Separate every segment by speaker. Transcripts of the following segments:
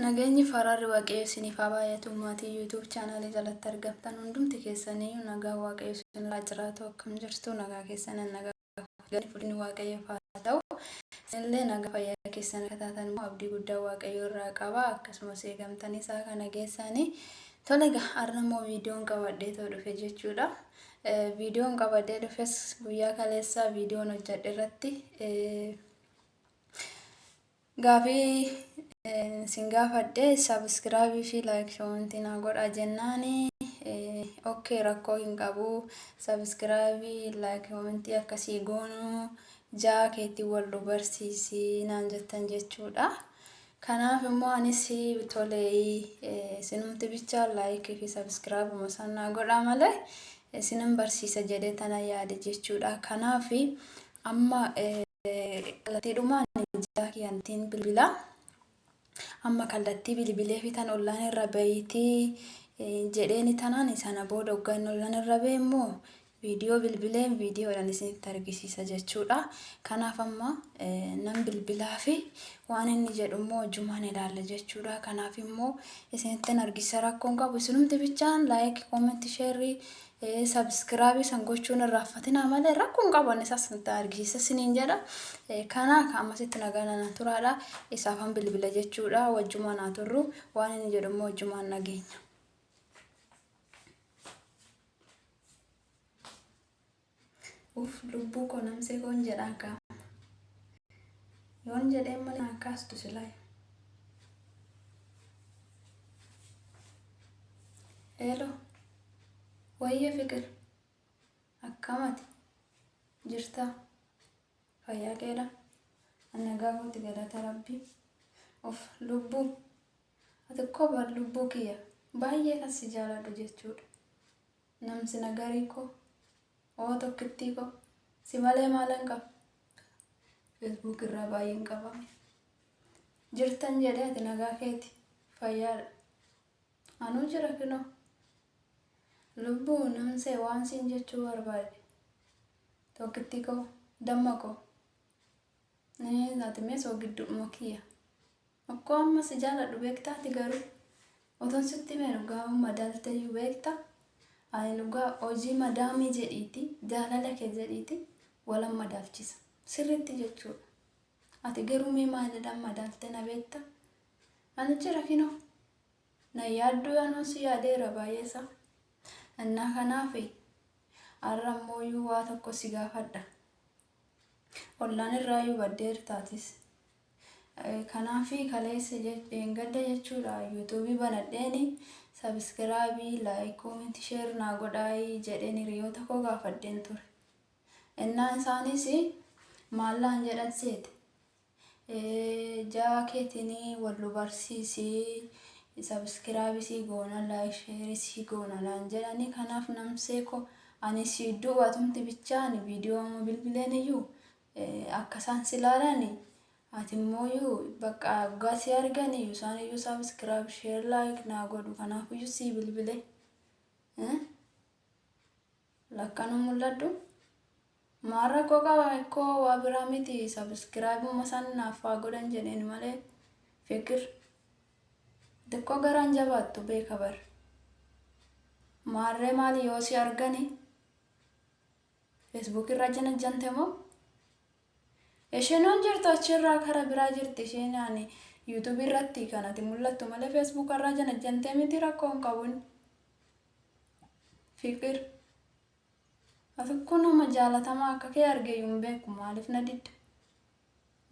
Speaker 1: Nageenyi fi araarri Waaqayyo isiniif haa baay'atu maatii YouTube chaanaalii jalatti argamtan hundumti keessaniyyuu nagaan Waaqayyo isinirraa jiraatu akkam jirtu nagaa keessanan nagaa galii fudhinni Waaqayyoof haa ta'u isinillee nagaa fayyaa keessan akka taatan immoo abdii guddaa Waaqayyo irraa qaba akkasumas eegamtanii isaa kana geessaanii tole egaa har'a immoo viidiyoon qabadhee too dhufe jechuudha. Viidiyoon qabadhee dhufes guyyaa kaleessaa viidiyoon hojjedhe irratti Gaafii sin gaafadhe subscribe fi like comment naa godhaa jennaani ok rakkoo hin qabu subscribe like comment akkasii goonu jaa keetti wal nu barsiisi naan jettan jechuudha. Kanaaf immoo anis tolee isinumti bicha like fi subscribe isaan naa godhaa malee isinan barsiisa jedhee tana yaade jechuudha. Kanaaf amma Kallattiidhumaan ijaa kiyyantiin bilbila. Amma kallattii bilbilee fi tan ollaan irra bahiitii jedheeni tanaan sana booda hoggaa inni ollaan irra bahe immoo viidiyoo bilbileen viidiyoodhaan isinitti argisiisa jechuudha. Kanaaf amma nan bilbilaa fi waan inni jedhu immoo hojjumaan ilaalla jechuudha. Kanaaf immoo isinittin argisiisa rakkoon qabu isinumti bichaan laayik, koomentii, sheerrii Sabiskiraabii san gochuun irraanfatinaa malee rakkoo hin qabu ani isaas nutti argisiisa siniin jedha. Kana akka ammasitti nagaa nana turaadha. Isaafan bilbila jechuudha. Wajjumaan haa turru. Waan inni jedhu immoo wajjumaan dhageenya. Uff lubbuu koo namsee koon jedhaa kaa. Yoon jedheen malee naa kaastu silaa. Hello. Wayye fiqir. Akkamati? Jirtaa? Fayyaa keedha? An nagaa kooti galata rabbii. Uff lubbuu. Ati koo bar lubbuu kiyya. Baay'ee kan si jaaladhu jechuudha. Namsi nagarii koo. Oo tokkittii koo. Si malee maalan qaba? Facebook irraa baay'een qabame. Jirtan jedhee ati nagaa keeti. Fayyaadha. Anuu jira kinoo. Lubbuu namsee waan siin jechuu barbaade. Tokkittii koo. Damma koo. Ati mee soogidduudhuma kiyya. Akkoo amma si jaaladhu beektaa ati garuu otoon sitti himee dhugaa madaalteeyyuu beekta ani dhugaa hojii madaamii jedhiiti jaalala kee jedhiiti walan madaalchisa sirriitti jechuudha ati garuu mee maalidhaan madaaltee na beekta ani jira kinoo na yaadduu anuun si yaadeera baay'eesaa innaa kanaaf har'a ammooyyuu waa tokko si gaafadha ollaan irraayyuu baddeertaatis Kanaafi kaleessa dheengadda jechuudha yuutuubii banadheeni sabiskiraabii laayik koomenti sheer naa godhaayi jedheen hiriyoota koo gaafadheen ture. Innaan isaanis maal naan jedhan seete jaa keetiin wal nu barsiisi sabiskiraabii sii goona laayik sheerii sii goona naan jedhani kanaaf namsee koo ani sii du'u atumti bichaan viidiyoo amma bilbileen iyyuu Akka isaan si ilaalani ati immooyyuu bakka hoggaa si argani isaan iyyuu subscribe share like naa godhu kanaafiyyuu sii bilbile lakkanuu mul'adhu maal rakkoo qaba ikkoo waa biraa miti subscribe san naaf haa godhan jedheen malee fikir xiqqoo garaan jabaattu beeka bar maarree maali yoo si argani Facebook irraa janajjante moo? Isheen hon jirtu achirraa kara biraa jirti isheen ani YouTube irratti kan ati mul'attu malee Facebook irraa janajjantee miti rakkoo hin qabu inni. Fiqir. Ati kun nama jaalatamaa akka kee argeeyyuu hin beeku maaliif na didda?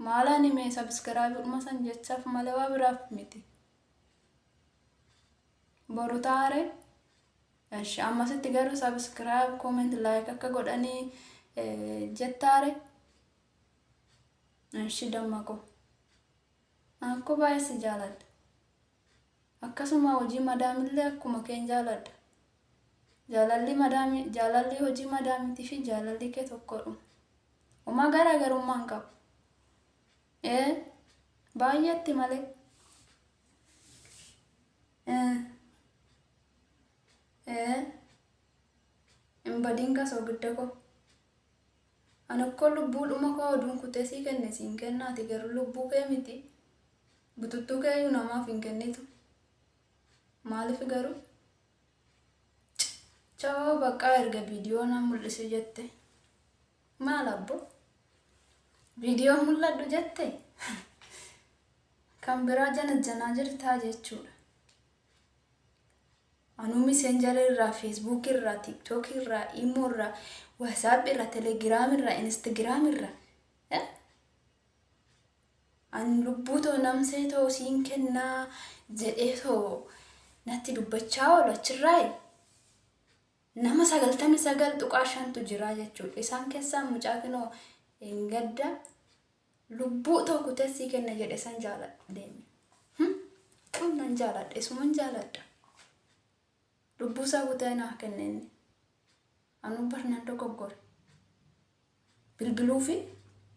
Speaker 1: Maal ani mee subscribe dhuma san jechaaf malee waa biraaf miti. Boru taare. Eshi ammasitti garuu subscribe comment like akka godhanii jettaare eshi damma koo akkoo baay'ee si jaaladha akkasuma hojii madaamillee akkuma keen jaaladha jaalalli madaami jaalalli hojii madaamitii fi jaalalli kee tokkodhuma homaa garaagarummaa hin qabu ee baay'eetti malee ee Ee hin badiin kaa soogidda koo. Ani akkoo lubbuudhuma koo oduun kutee sii kenne siin kenna ati garuu lubbuu kee miti. Bututtuu keeyyuu namaaf hin kennitu. Maaliif garuu? Chawoo baqqaa erga viidiyoo na mul'isi jette. Maal abbo? Viidiyoo mul'adhu jette? Kan biraa janajjanaa jirtaa jechuudha. Anuu messenger irraa, Facebook irraa, TikTok irraa, Imo irraa, WhatsApp irraa, Telegram irraa, Instagram irraa. Eh? An lubbuu too namsee too siin kennaa jedhee too natti dubbachaa oolu achirraayi. Nama 99.5tu jiraa jechuudha. Isaan keessaa mucaa kinoo hin gadda lubbuu too kutee sii kenna jedhe san jaaladha deeme. Kun nan jaaladha isuman jaaladha. Lubbuu isaa kutee naa kenne inni. Anuu bar nan dogoggore. Bilbiluufi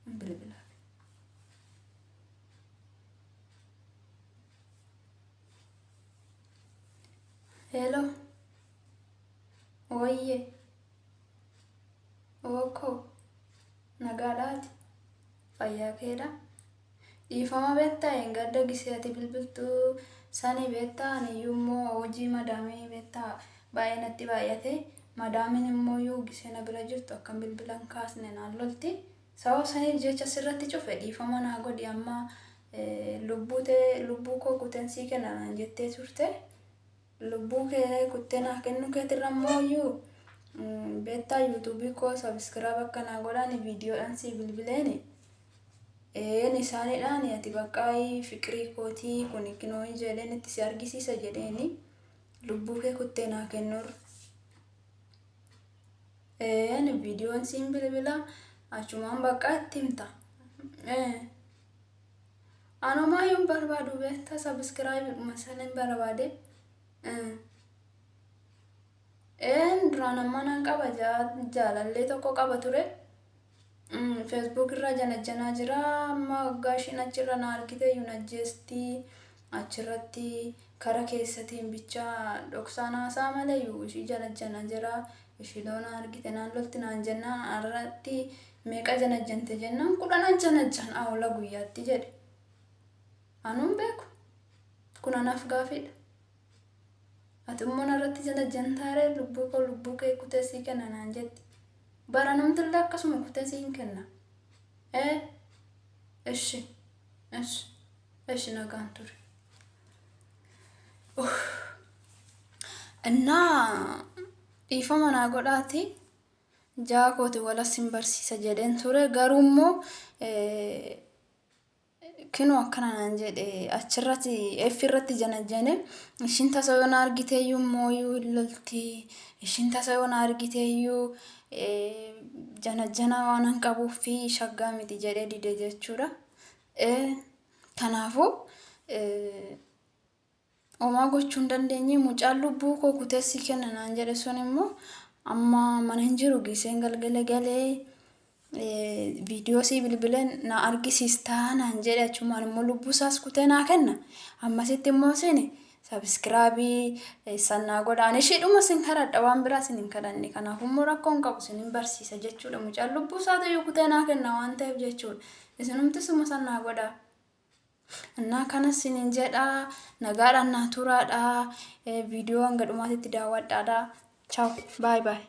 Speaker 1: hin bilbilaafi. Hello. Wayye. Ookoo. Nagaadhaati. Fayyaa keedha. Dhiifama beektaa eengadda gisee ati bilbiltu sani beektaa aniyyuu immoo hojii madaamii beektaa baay'ee natti baay'ate madaamiin immoo iyyuu gisee na bira jirtu akkan bilbila hin kaasne naan lolti sababa saniif jecha sirratti cufe dhiifama naa godhi amma lubbuu tee lubbuu koo kuteen sii kenna naan jettee turte lubbuu kee kuttee naa kennuu keetirra immoo iyyuu beektaa yuutuubii koo sabiskiraayib akka naa godhaani viidiyoodhaan sii bilbileeni Een isaanidhaani ati baqqaayi fiqirii kootii kuni kinooyi jedheen itti si argisiisa jedheeni lubbuu kee kuttee naa kennuur. Een viidiyoon siin bilbila achumaan baqqaa itti himta. Anumaa hin barbaadu beektaa sabiskiraayibidhuma sana hin barbaade. Een duraan amma nan qaba jaalallee tokko qaba ture. Facebook irraa janajjanaa jira. Amma waggaa ishiin achirra na argite iyyuu na ajjeesti. Achirratti kara keessatiin bicha dhoksaan haasaa malee iyyuu ishii janajjanaa jira. Ishii loo na argite naan lolti naan jennaan har'atti meeqa janajjante jennaan kudhanan janajjan oola guyyaatti jedhe. Anuun beeku. Kun anaaf gaafiidha. Ati immoo narratti janajjantaaree lubbuu koo lubbuu kee kutee sii kenna naan jetti. Bara namtillee akkasuma kutee siin kenna. Ee ishi ishi ishi nagaan ture. Innaa dhiifama naa godhaati jaa kooti wala sin barsiisa jedheen ture garuu immoo Kinoo akkana naan jedhe achirratti F irratti janajjane ishiin tasa yoo na argiteeyyuu mooyuu hin lolti ishiin tasa yoo na argiteeyyuu janajjanaa waan hin qabuuf fi shaggaa miti jedhee dide jechuudha. Kanaafuu homaa gochuu hin dandeenye mucaan lubbuu koo kutee si kenna naan jedhe sun immoo amma mana hin jiru giseen galgala galee viidiyoo sii bilbileen na argisiistaa naan jedhe achumaan immoo lubbuu isaas kutee naa kenna ammasitti immoo isin sabiskiraabii sannaa godhaan ishiidhuma sin kadhadha waan biraa sin hin kadhanne kanaaf immoo rakkoo hin qabu sin hin barsiisa jechuudha mucaan lubbuu isaatu iyyuu kutee naa kenna waan ta'eef jechuudha isinumti suma sannaa godhaa. Innaa kanas isiniin jedha nagaadhaan naa turaadha. Viidiyoo hanga dhumaatitti daawwadhaadha. Chaaw baay baay.